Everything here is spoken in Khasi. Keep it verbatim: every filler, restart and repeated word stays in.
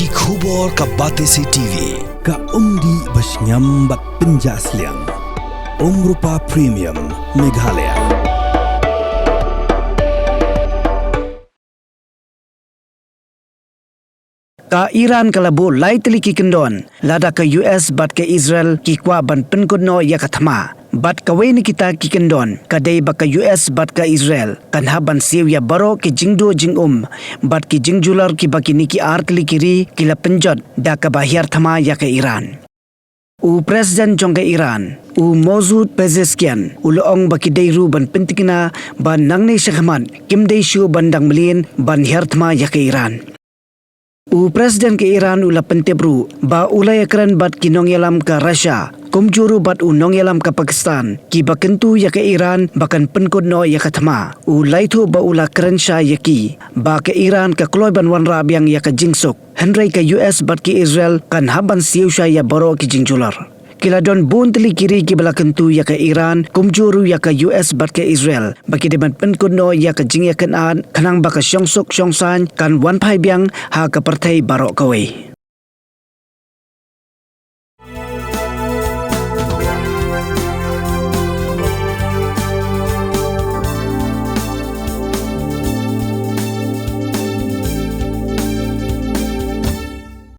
Ki khubor ka Batesi T V, ka umdih bashngiam bad pynjah sliang. Umrupa Premium, Meghalaya. Ka Iran ka la buh lai tylli ki kyndon lada ka U S bad ka Israel ki kwah ban pynkut noh ïa ka thma. Bad kawei na kita ki kyndon ka dei ba ka U S bad ka Israel kan hap ban siew ïa baroh ki jingduh jingum bad ki jingjulor kiba kine ki ar tylli ki ri ki la pynjot da kaba hiar thma ïa ka Iran. U President jong ka Iran, u Masoud Pezeshkian, u la ong ba ki dei ruh ban pyntikna ba nangne shakhmat kim dei shuh ban dang mlien ban hiar thma ïa ka Iran. U President ka Iran u la pyntip ruh ba u la ïakren bad ki nongïalam ka Russia, kumjuh ruh bad u nongïalam ka Pakistan, kiba kyntu ïa ka Iran ba kan pynkut noh ïa ka thma. U la ïathuh ba u la kren shai ïa ki ba ka Iran ka kloi ban wanrah biang ïa ka jingsuk, hynrei ka U S bad ka Israel kan hap ban siew shai ïa baroh ki jingjulor. Ki la don bun tylli ki ri kiba la kyntu ïa ka Iran, kumjuh ruh ïa ka U S bad ka Israel, ba ki dei ban pynkut noh ïa ka jingïakynad khnang ba ka shongsuk shongsaiñ kan wan phai biang ha ka pyrthei baroh kawei.